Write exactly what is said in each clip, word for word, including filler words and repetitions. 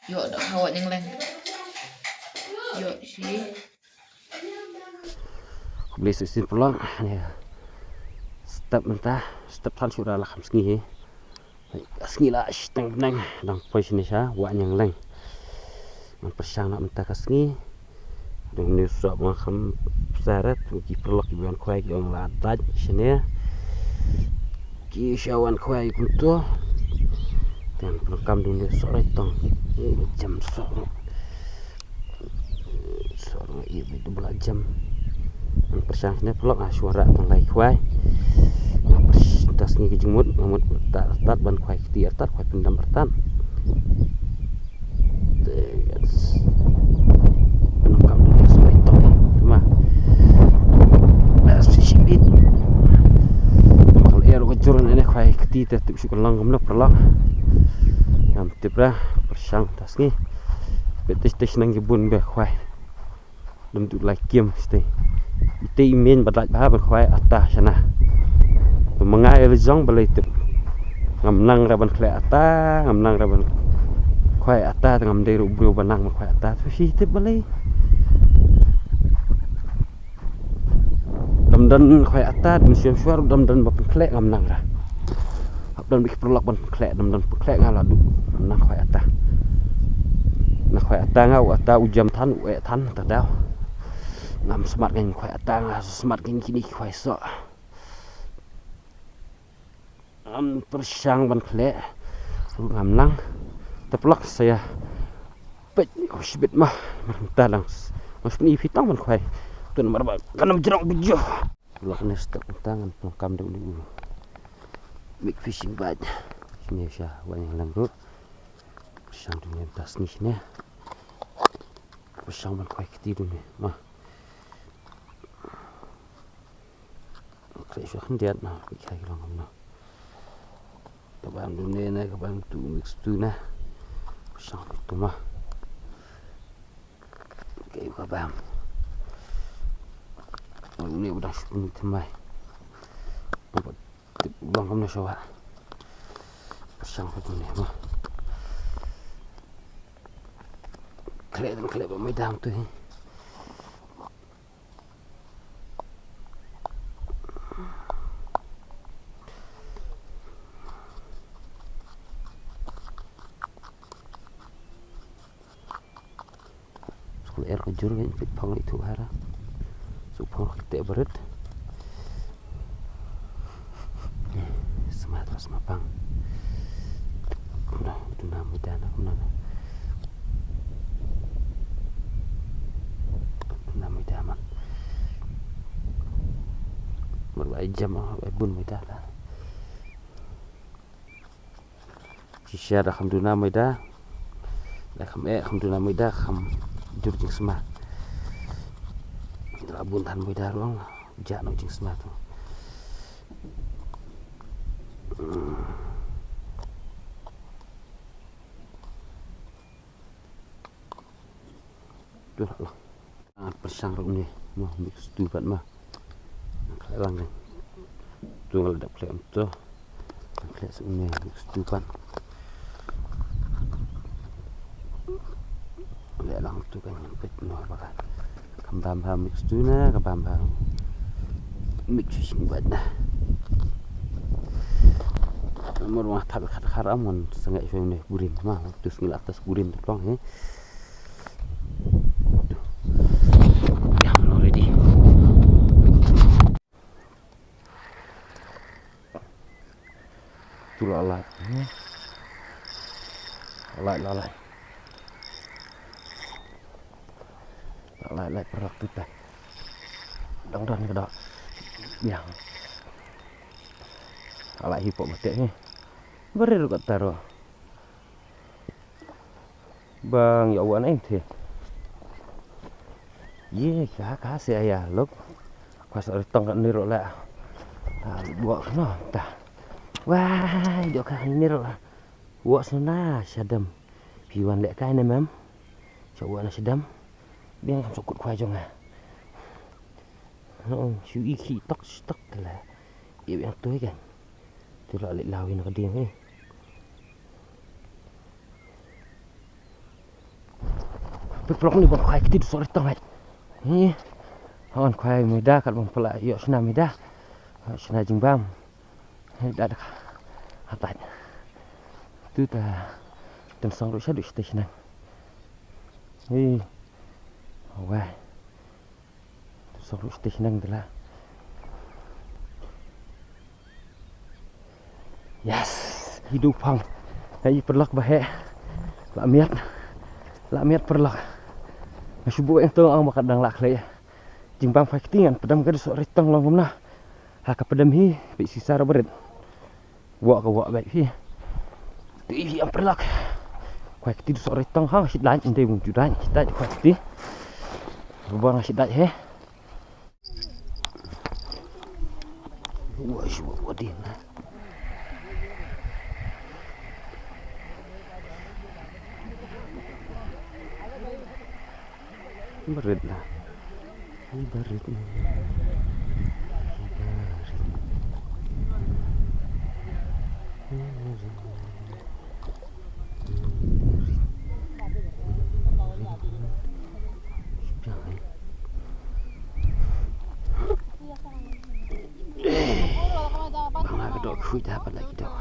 Ïoh da ka Wah Nyangleng. Ïoh shi. Khublei shibun paralok, ne. Step mynta, step than shuh da la kham sngi hi. Ka sngi la shiteng bneng, dang poi shane sha Wah Nyangleng. Ngan pyrshang noh mynta ka sngi. Dang ne sop nga kham sarat, ki paralok ki wan khwai ki ong la dait shane. Ki sha wan khwai kumto. Te ngan pyndonkam dang ne sop rai tong. Eh, jam sop. Sop nga ïa bit dum la jam. Ngan pyrshang shane paralok, nga shu wanrah tang lai khwai. Ngan pyrshang ta sngi ka jingmut, nga mut tat tat ban khwai kti artat, khwai pyndam artat. Te, yes. Pyndonkam dang ne sop rai tong. Ma. Bas shi bit. Bakal er ka jur ne khwai kti te tip shu ka long kumno paralok. Ngam tip ra, pyrshang ta sngi. Bit tis tis nang ki bun ba khwai. Dam tu lai kiem stay. Ite i men ba dait ba ban khwai ata shana. Tu mangai le jong balei tip. Ngam nang ra ban khleh ata, ngam nang ra ban khwai ata, ngam dei ruh briew ban nang ban khwai ata. Tu shi tip balei. Dam don khwai ata, dam siam shuar, dam don ba pynkhleh ngam nang ra. Hap don bik paralok ban pynkhleh, dam don pynkhleh nga la du. Ngam nang khwai ata. Na khwai ata nga, u ata u jam than, u eh than, ta daw. Ngam smat ngan khwai ata nga, smat ngan kini khwai so. Ngam pyrshang ban khleh. Ngam nang. Te paralok sa ïa peit, oh, shibit ma. Mynta lang. Mas ni phi tang ban khwai. Tu namar ba kan ym jrong bit jo. Paralok ne step mynta ngan pyndonkam da u. Big fishing bait. Shane sha Wah Nyangleng ruh. Pyrshang tu ne mynta sngi shane. Pyrshang ban khwai kti tu ne. Ma. Khleh shuwa khyndiat na, ki khai ki long kumno. Ka bam dune na, ka bam tu mix tu na. Pyrshang tu ma. Ka ïu ka bam. Dune u dang shu pynmih thymmai. Tip u long kumno shuwa. Pyrshang tu ne ma. Khleh dang khleh ba mai dang tu hi. Skul er ka jur kan pit phong itu hara. Su phong kite berit. Sma tu sma pang. Kumno, tu na muda na kumno. Tu na muda man. Mar ba ai jam, ai bun muda la. Shisha da kham duna maida. Da kham eh kham duna maida kham jur jingsma. Da bun than maida ruh ong ja no jingsma tu. Tu lah lah. Pyrshang ruh ni mo mix tu pat ma. Khleh lang kan. Tu nga la dep khleh em tu. Khleh suk ni mix tu pat. Khleh lang tu kan pet no ba kan. Kam bam ha mix tu na ka bam ha. Mix sing bat na. Mur wah thap khat khat amon sengek shu ni kurim ma. Tu sengek atas kurim tu plong he. Yang already. Tu la lai. La lai la lai. La lai lai perak tu ta. Dang dang ka dak. Yang. La lai hi pok betek ni. Berir kat taro. Bang ya wan eng the. Ye ka ka se ya lok. Kwas ari tong kan niro la. Dua kena ta. Wai dua ka niro la. Wa sana sadam. Pi wan lek kai ne mem. Sa wa na sadam. Biang kam sokut kwai jong nga. Shu i khi tok tok la. Ye biang tu kan. Tu la lek lawi na ka ding eh. Pynlong ni ban khwai kti tu sori tang hai. Hi. Hon khwai meda kat ban pala ïoh shna meda. Shna jingbam. Hai da da. Hatai. Tu ta. Tem song ru sha du stage nang. Hi. Wai. Song ruh stage nang dela. Yes. Hidu pang. Hai paralok ba he. La miat. La miat paralok. Nga shu buh ïa tong ang ba ka dang la khlei. Jingbam phai kti ngan pdem ka dusok ritang long kumna. Ha ka pdem hi phi sisa ra barit. Wok ka wok bek hi. Tu i hi am paralok. Khwai kti dusok ritang hang shit lait inde bung judai shit lait khwai kti. Bang shit lait he. Wah, shu wok wok din. Barit lah. Barit. Barit. Ba nga ka dok khuid ha ba la ki dok.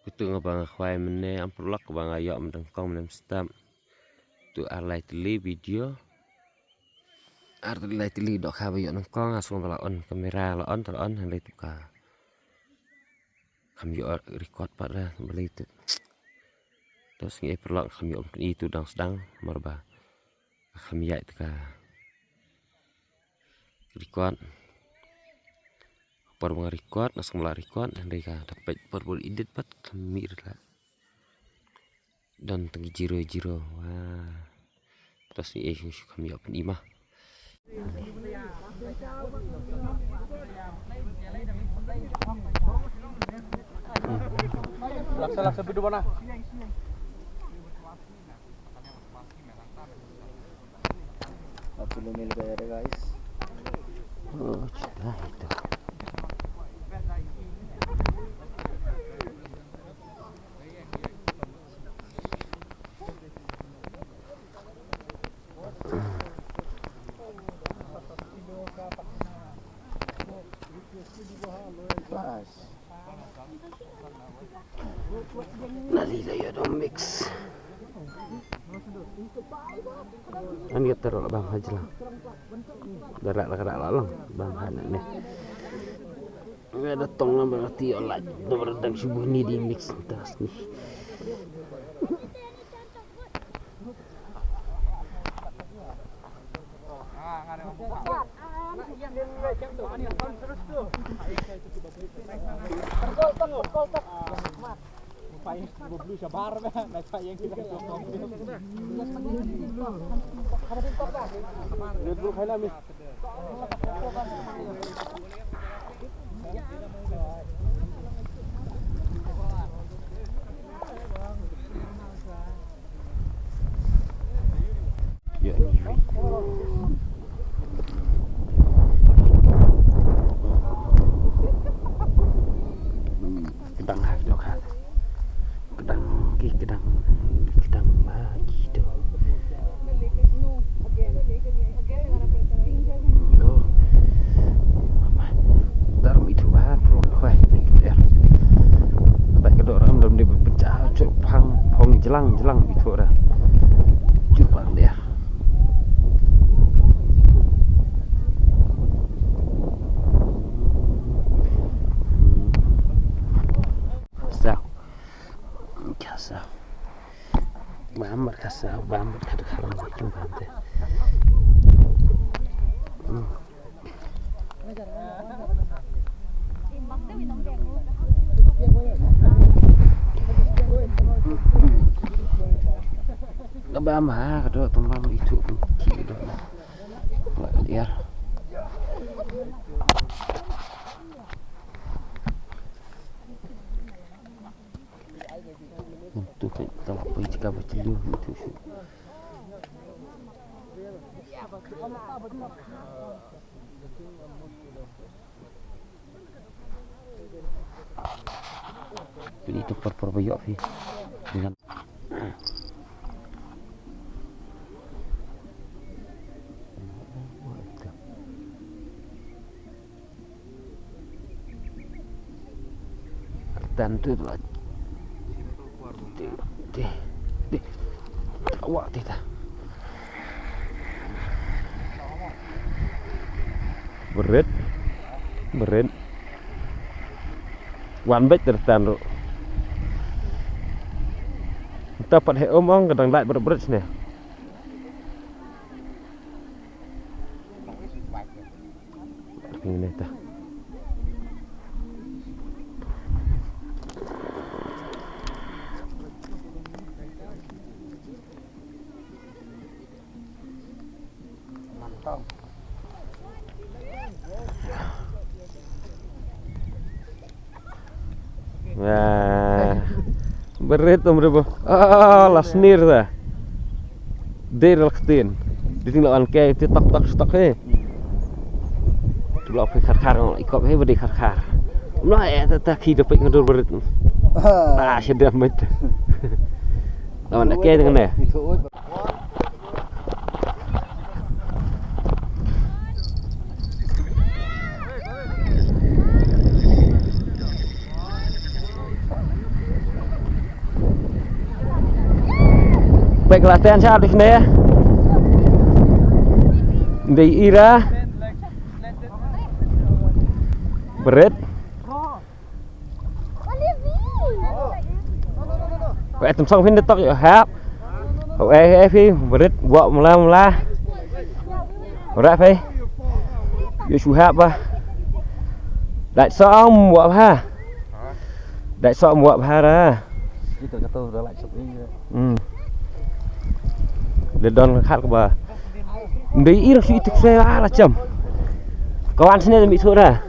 Kutu nga ba nga khwai mynne am paralok ba nga ïoh mynta kong mynne step. Tu ar lai tylli video. Ar lai tylli dok ha ba ïoh nyngkong nga sngewbha la on kamera la on ta la on hynrei tu ka. Kham ïoh record pat la balei tu. Tu sngi paralok kham ïoh i tu dang sdang mar ba kham ïaid ka record. Por ba nga record nga sngewbha la record hynrei ka da peit por ba edit pat kham mih la. Don tang zero zero. Wah. Terus ni eh shu kham ïoh pyn i mah. Laksa laksa bidu mana? Satu lumil kaya ada guys. Oh, cerita itu. Nice. Nali la ïa dong mix. Ani ka tero la bam ha jlang. Dara la kara la long bam ha ne. Nga da tong la berarti olah da berdang subuh ni di mix tas ni. Kedang ha, kedang ha. Kedang ki kedang, kedang ba ki tu. Lo. Dar mi tu ba pro khoi mi tu der. Ba ka dor am dam de pecah chur pang phong jlang jlang mi tu ra. Chur pang der. Sa. Ka sa. Bam bad ka sa, bam bad ka dkhar, bam bad ka dkhar. Hmm. Ka bam ha, ka dok tong bam itu pun ki dok. Liar. Tu ka tang apa jaka ba ciliu tu shu. Pili tu por por bayok fi. Dengan Tan tu tu. Ti ti ti. Awak ti ta. Berit. Berit. Wan bek ter tan ru. Nta pat he om ong kadang lait berit berit sini. Ini ta. Wah. Berit um ribu. Ah, la snir ta. Dei rel ktin. Di ting la wan ke ti tok tok stok he. Tu la phi khar khar i kop he badi khar khar. Mla e ta ta ki da pik ngadur berit. Ah, shedam met. La wan ke dengan ne. Pek latihan sha di sini. Di ira. Berit. Wei tem song phin de tok ïoh hap. Wei hei phi berit buak mula mula. Ora phi. Ïoh shu hap bah. Dait song buak bah. Dait song buak bah ra. Kita kata dah lait sop ni. Hmm. Dia don khat ke bah. Ndei ir shu ituk saya lah cam. Kawan sini ada mik sura.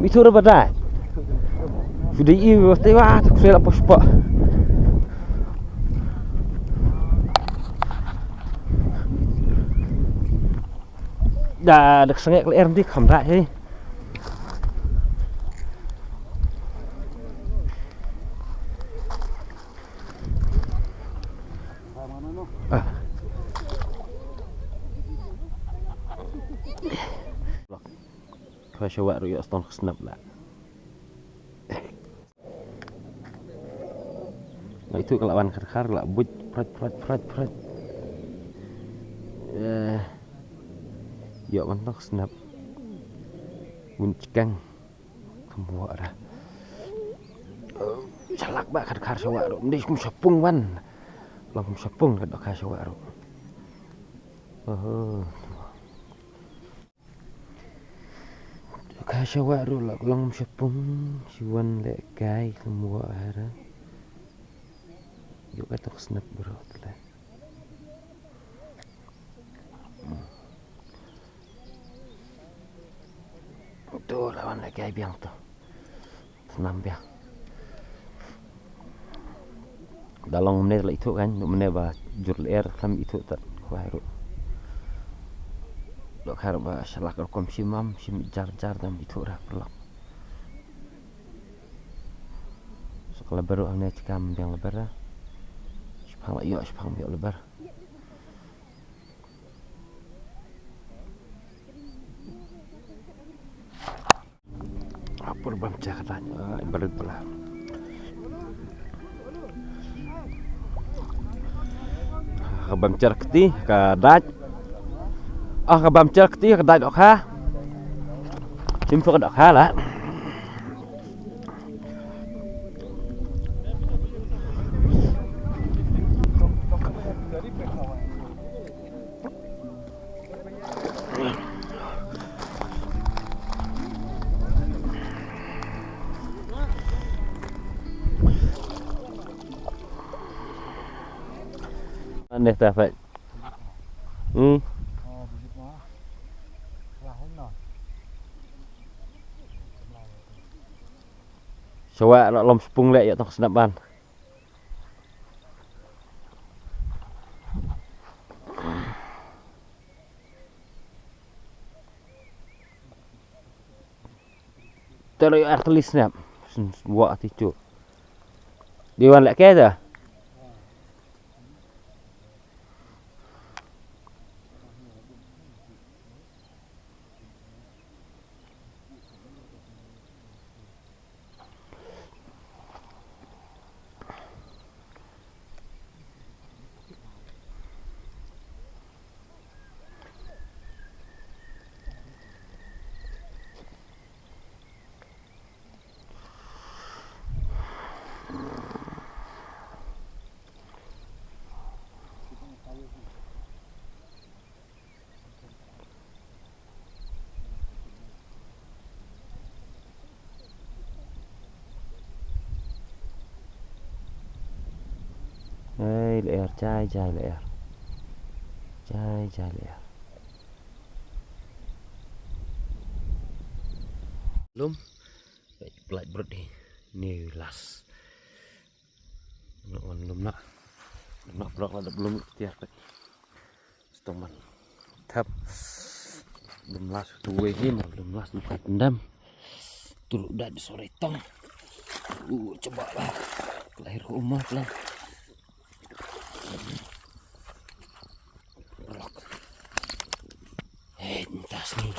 Mik sura badai. Sudah i wate wa tu saya lapos pak. Da dak sengek le er ndi kham da he. Ah. Khwa shawa ru ïoh stone snap la. Nga itu ka la wan khar khar la buit pret pret pret pret. Eh, ïoh wan tok snap. Bun cikang. Kembuak dah. Shalak ba khar khar shawa ru. Mdei kum shapung wan. Long kum shapung ka dok khar shawa ru. Oh. Ka shawa ru la long shapung shi wan le kai kembuak hara. Ïoh ka tok snap bro tla. Tu la wan le kai biang tu. Snam biang. Da long mne la itu kan, mne ba jur le er klam itu tat khwai ru. Dok khar ba shalak rukom shimam, shim jar jar dam itu ra perlak. Sok lebar ru amne cikam biang lebar ra. Shipang la ïoh, shipang ïoh lebar. Apur bam cer ka dait, ah, barit bala. Ka bam cer kti ka dait. Ah, ka bam cer kti ka dait dok ha. Sim pok dok ha la. Aneh ta peit. Hmm. Shawa la lom spung leh ïa tong snap ban. Tero arteli snap. Wa ti chu. Di wan leh ke da. Jai lyer, jai, jai lyer. Jai, jai lyer. Lum. Peit, peit brut hi. Ni las. Lum, lum na. Lum na, lum na, lum na, tiar peit. Stong man. Thap. Lum las tu wei hi, lum las tu kai pendam. Tu lu dat sore tong. U, coba lah. Lahir ke rumah lah. Lok. Hei, entas ni.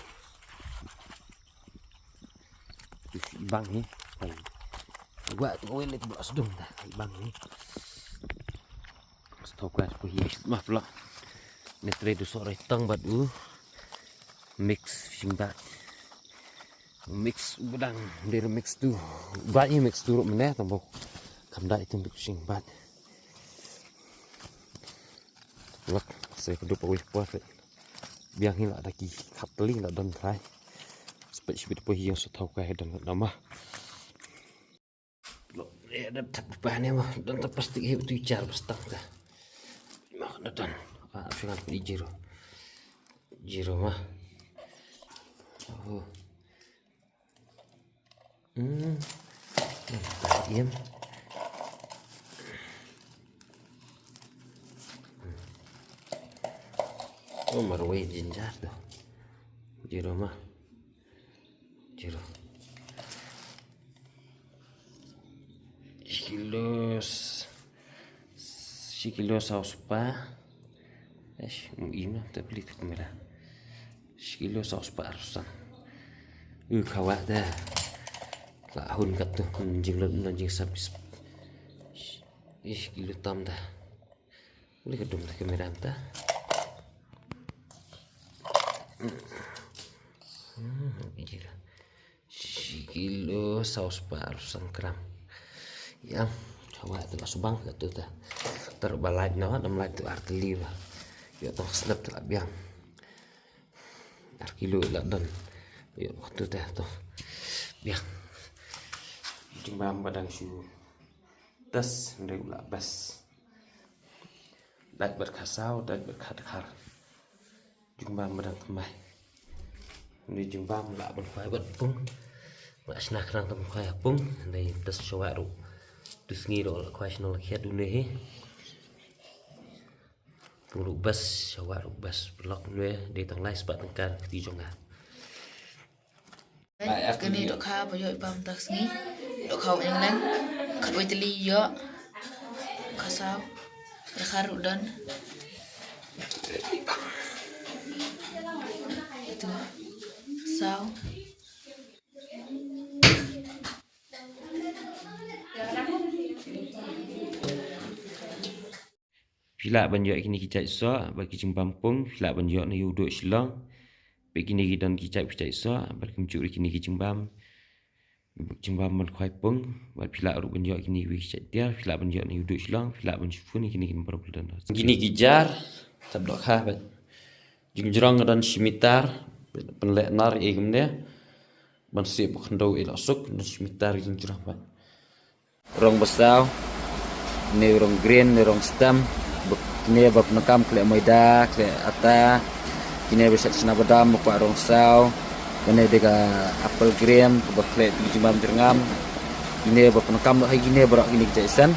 Bang ni. Hai. Gua tu kawin itu blok sedung dah. Bang ni. Stok kuat ku hi. Mah pula. Ni trade sore tong bad u. Mix fishing bait. Mix u bedang, dia mix tu. Bait ni mix tu ruh meneh tang bok. Kam da itu mix fishing bait. Lak, saya kedua pawai puas. Biang hi lah daki khat teli lah don trai. Spek sibit pawai yang setau kai don nama. Lo, ya, da tap pa ne ma, don tap plastik hi tu jar plastik ta. Ma da don. Ah, fingan ni zero. Zero ma. Oh. Hmm. Em. Oh, marwei jinjar tu. Zero ma. Zero. Shi kilo s-, shi kilo saw spah. Eish, um, ina, ta peli ta kamera. Shi kilo saw spah arsan. U khawa da. La hun kat tu, jing lut na jing sap. Eish, kilo tam da. Boleh kedum ta kamera ta. Hmm, kira. Shi kilo saw spah arsan gram. Ya, khawa tu la subang kat tu ta. Taruh ba light na, nam light tu arteli ba. Yo tong snap tu la biang. Ar kilo la don. Yo tu ta tu. Biang. Jingbam ba dang shu. Tas, ndai u la bas. Dait bad kha saw, dait bad kha dkhar. Jingbam ba dang thymmai. Ni jingbam la ban khwai bad pung. La shna khnang ban khwai pung. Ni tas shawa ruh. Tu sngi ruh la khwai shnong la khiat une hi. Pung ruh bas, shawa ruh bas. Lok une, dei tang lai spah tyngka kti jong nga. Kane dohkha ba ïoh i bam ta sngi. Dohkha u England. Khatwei tylli ïoh. Kha saw. Kha ruh don. Itu. Saw. Phi lah ban ïoh kine ki jait soh bad ki jingbam pung, phi lah ban ïoh na ïa u duh Shillong. Peit kine ki don ki jait, ki jait soh bad kumjuh ruh kine ki jingbam, jingbam ban khwai pung, bad phi lah ruh ban ïoh kine ki jait tiar, phi lah ban ïoh na ïa u duh Shillong, phi lah ban shu phone ïa kine ki number ba la don. Kine ki jar, tap dohkha bad jingjrong ka don shi mitar, pynleh nar ïa kumne, ban sih ba khyndew ïa la suk, don shi mitar jingjrong bad. Rong ba saw, ne rong green, ne rong stem, ba Kine ba pyndonkam khleh maida, khleh ata. Kine ba shet shna badam, ba kwah rong saw. Kane de ka apple graham, kaba khleh jingmam jyrngam. Kine ba pyndonkam, hai kine baroh kine ki jait san.